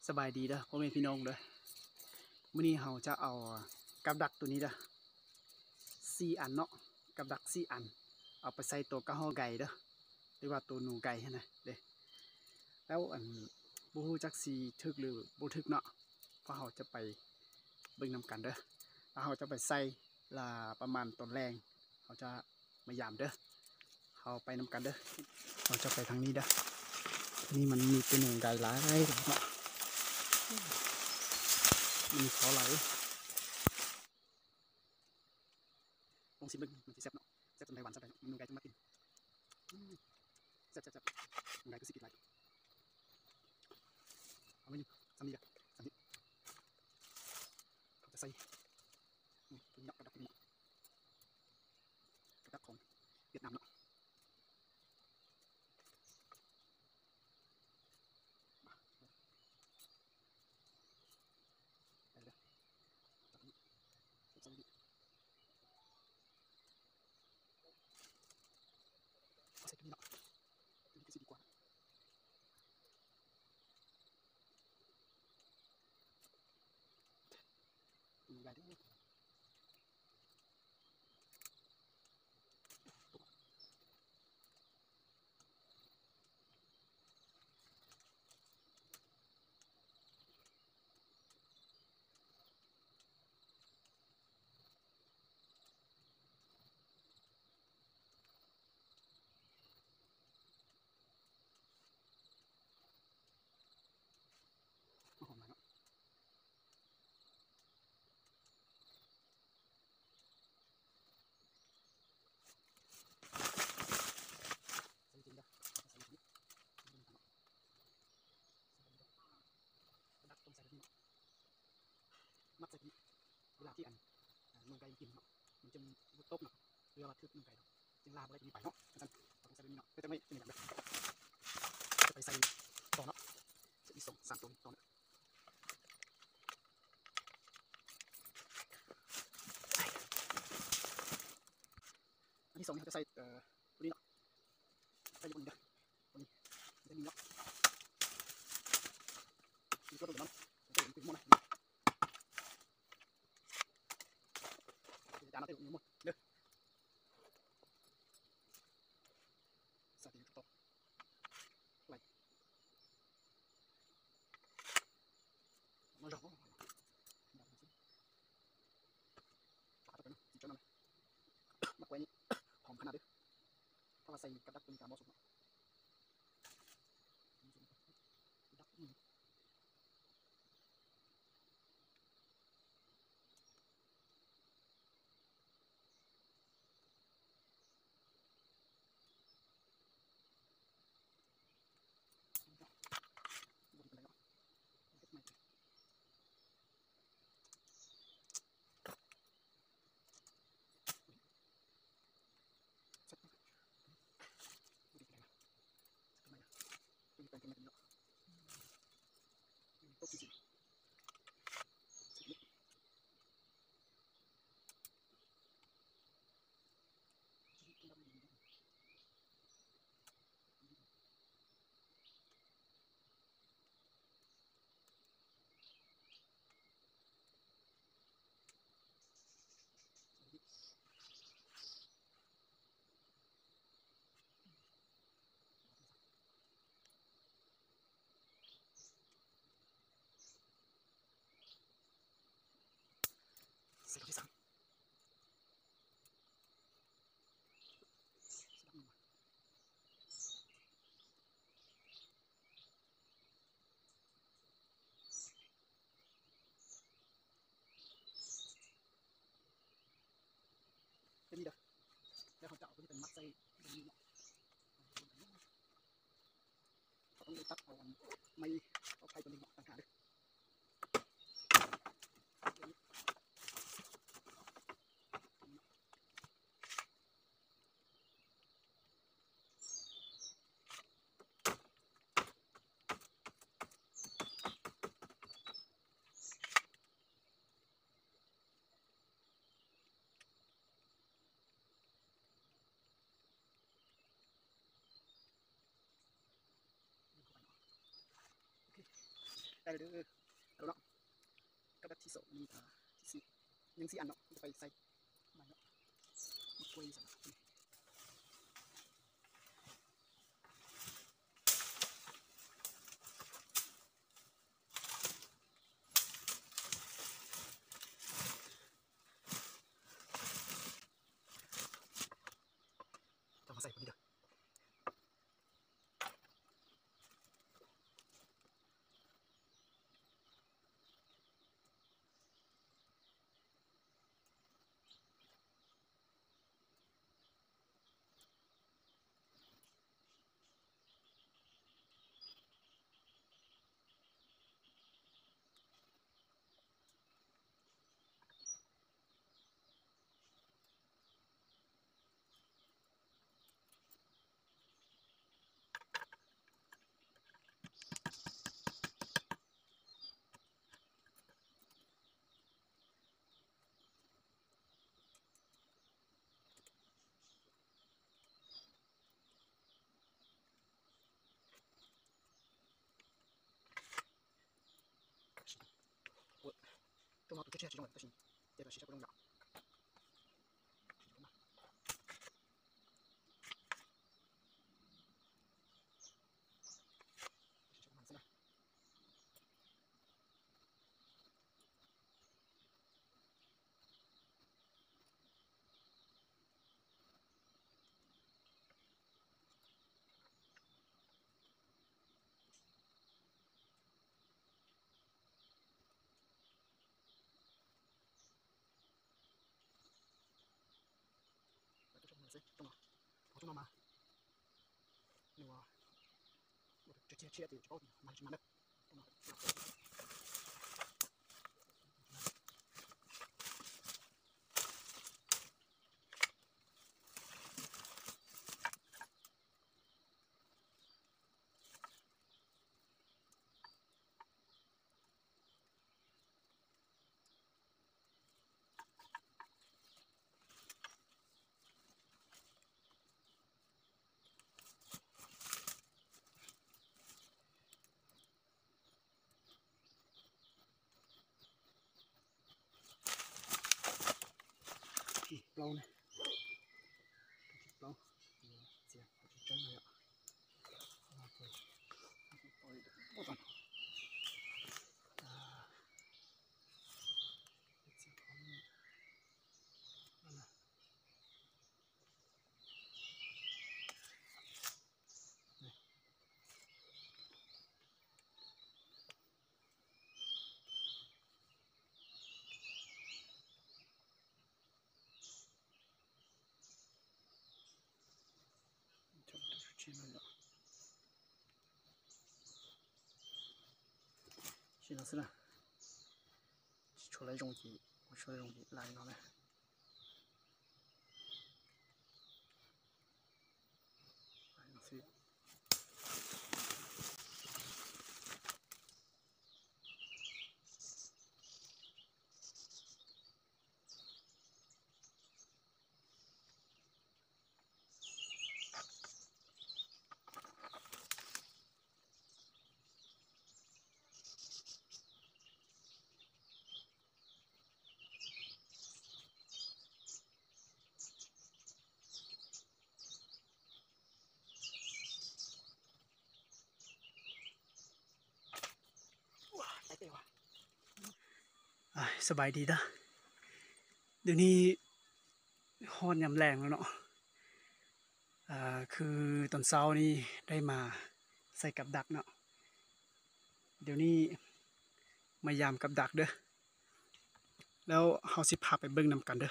ສະບາຍດີເດີພໍ່ແມ່ພີ່ນ້ອງເດີ. ມື້ນີ້ເຮົາຈະເອົາກັບດັກໂຕນີ້ເດີ ສີ່ອັນເນາະ, ກັບດັກສີ່ອັນ ເອົາໄປໃສ່ໂຕກະຮອກໄກ່ເດີ ຫຼືວ່າໂຕໜູໄກ່ຫັ້ນນະເດ້. ແລ້ວອັນ ບໍ່ຮູ້ຈັກຊິຖືກຫຼືບໍ່ຖືກເນາະ, ພວກເຮົາຈະໄປເບິ່ງນຳກັນເດີ. ແລ້ວເຮົາຈະໄປໃສ່ລະປະມານຕອນແລງ ເຮົາຈະມາຢາມເດີ. ເຮົາໄປນຳກັນເດີ. ເຮົາຈະໄປທາງນີ້ເດີ. ນີ້ມັນມີແຕ່ໜູໄກ່ຫຼາຍເນາະ, ມັນພໍຫຼາຍ. ລອງຊິມເບິ່ງ ມັນຊິແຊບເນາະ, ແຊບສ່ຳໃດຫວານສ່ຳໃດເນາະ. ໜູໄກ່ຈັ່ງມັກກິນ. ອືມ ແຊບໆໆ. ໜູໄກ່ຄືຊິກິນຫຼາຍ. ເອົາມາຢູ່ສ່ຳນີ້ເດີ ສ່ຳນີ້. ເຂົາຈະໃສ່ ອືມ ຕົວນີ້ເນາະ ກັບດັກຕົວນີ້ເນາະ, ກັບດັກຂອງຫວຽດນາມເນາະ. ເອົາໃສ່ຕົວນີ້ເນາະ, ຕົວນີ້ຄືຊິດີກວ່າ. ມັດໃສ່ນີ້ ເວລາທີ່ອັນ ອ່າ ໜູໄກ່ກິນເນາະ ມັນຈຶ່ງບໍ່ຕົກເນາະ, ເວລາວ່າຖືກໜູໄກ່ເນາະ ຈຶ່ງລ່າບໍ່ໄດ້ຕົວນີ້ໄປເນາະ. ຈັ່ງຊັ້ນ ເຮົາຕ້ອງໃສ່ແບບນີ້ເນາະ, ກໍຈະໄດ້ເປັນແບບນີ້. ຈະໄປໃສ່ຕໍ່ເນາະ, ໃສ່ອີກສອງສາມຕົວຕໍ່ເນາະ. ອັນທີສອງນີ້ ເຮົາຈະໃສ່ ເອີ ຕົວນີ້ເນາະ. ໃສ່ຢູ່ບ່ອນນີ້ເດີ ບ່ອນນີ້ ມັນຈະມີເນາະ ມີຕົວໂດດເນາະ ມັນຈະເປັນໝົດນະ ຈານເອົາແຕ່ໝົດເດີ. ໃສ່ຢູ່ຕໍ່ໄປ ມາແກວ່ງ ຫອມຂະໜາດເດີ ເພາະວ່າໃສ່ກັບດັກຕົວນີ້ກະບໍ່ສຸກເນາະ. ໃສ່ດອກທີສາມ. ເປັນນີ້ເດີ ແລ້ວເຮົາຈະເອົາຕົວນີ້ໄປມັດໃສ່ຕົວນີ້ເນາະ. ເຮົາຕ້ອງໄດ້ຕັດເອົາອັນໄມ້ເອົາໄຜ່ຕົວນີ້ເນາະ ຕ່າງຫາກເດີ. ໂອເຄ ໄດ້ແລ້ວເດີ ເອົາເນາະ ກັບດັກທີສອງນີ້ ອ່າ ທີສີ່ ຍັງສີ່ອັນເນາະ ຈະໄປໃສ່ໃໝ່ເນາະ ມາກວຍໃສ່ ຕ້ອງມາໃສ່ພວກນີ້ເດີ. ອ່າ ສະບາຍດີເດີ ດຽວນີ້ຮອດຍາມແລງແລ້ວເນາະ ອ່າ ຄືຕອນເຊົ້ານີ້ໄດ້ມາໃສ່ກັບດັກເນາະ ດຽວນີ້ມາຢາມກັບດັກເດີ ແລ້ວເຮົາຊິພາໄປເບິ່ງນຳກັນເດີ.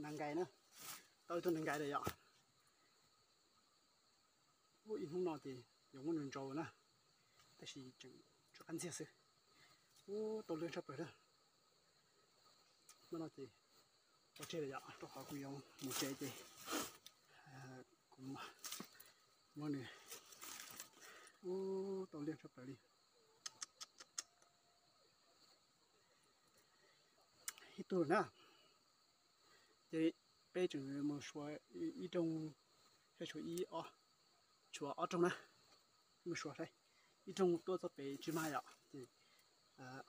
ນາງໄກ່ເນາະ ເຕົ້າໂຕນາງໄກ່ເດີ. ໂອ້ ອີ່ຫຸ່ມນໍຕິ ຢອງມັນໂຈນະ ແຕ່ຊິຈັ່ງຈະອັນເສຍຊື່. ໂອ້ ໂຕເລື່ອງຊອບເປີດເດີ ມັນນໍຕິ ໂອເຄເດີ. ໂຕເຂົາກຸຍອງໝູເຈເຈ Món này. Ô, tao liếc sắp tới đi. Hít tôi nữa. Jadi, pe chừng một số ít trong, hay số ít ó, số ó trong nè. Một số đây. Ít trong tôi cho pe chứ mai ạ. Jadi, à,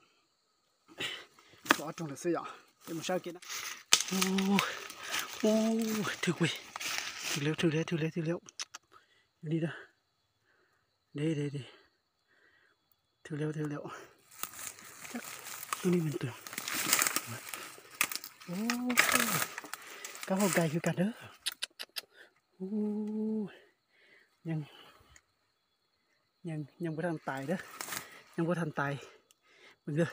số ó trong là xí ạ. Để một sao kia nè. Ô, ô, thực quỷ. Thực liêu, thực liêu, thực liêu, thực liêu. Đi đó. Đi, đi, đi. ຖືແລ້ວ ຖືແລ້ວ ຈັກໂຕນີ້ແມ່ນໂຕ ໂອ້ ກະຫົວໄກ່ຄືກັນເດີ ໂອ້ ຍັງ ຍັງ ຍັງບໍ່ທັນຕາຍເດີ ຍັງບໍ່ທັນຕາຍ ເບິ່ງເດີ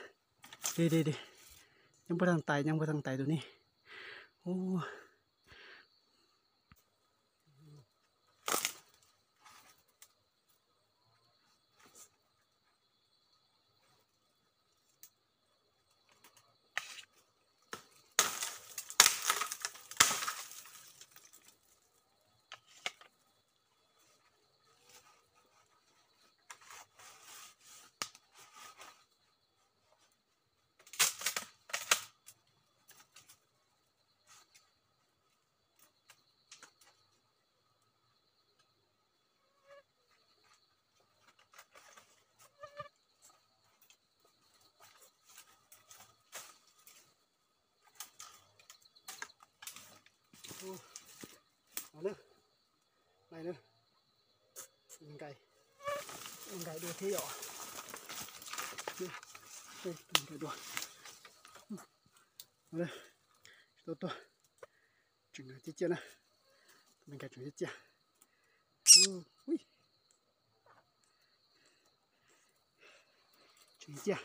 ເດໆໆ ຍັງບໍ່ທັນຕາຍ ຍັງບໍ່ທັນຕາຍໂຕນີ້ ໂອ້. Ô, ເອົາເດີ ໄລ່ເດີ ມັນໄກ່ ມັນໄກ່ດູເທ່ອະ ນີ້ ນີ້ ມັນໄກ່ດູ ເອົາເດີ ໂຕໂຕ Chừng chiếc chiếc nè. Mình cài chừng chiếc chiếc. Ui. Chừng chiếc.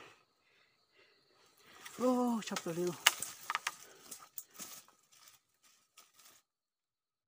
Ô, sắp tới luôn.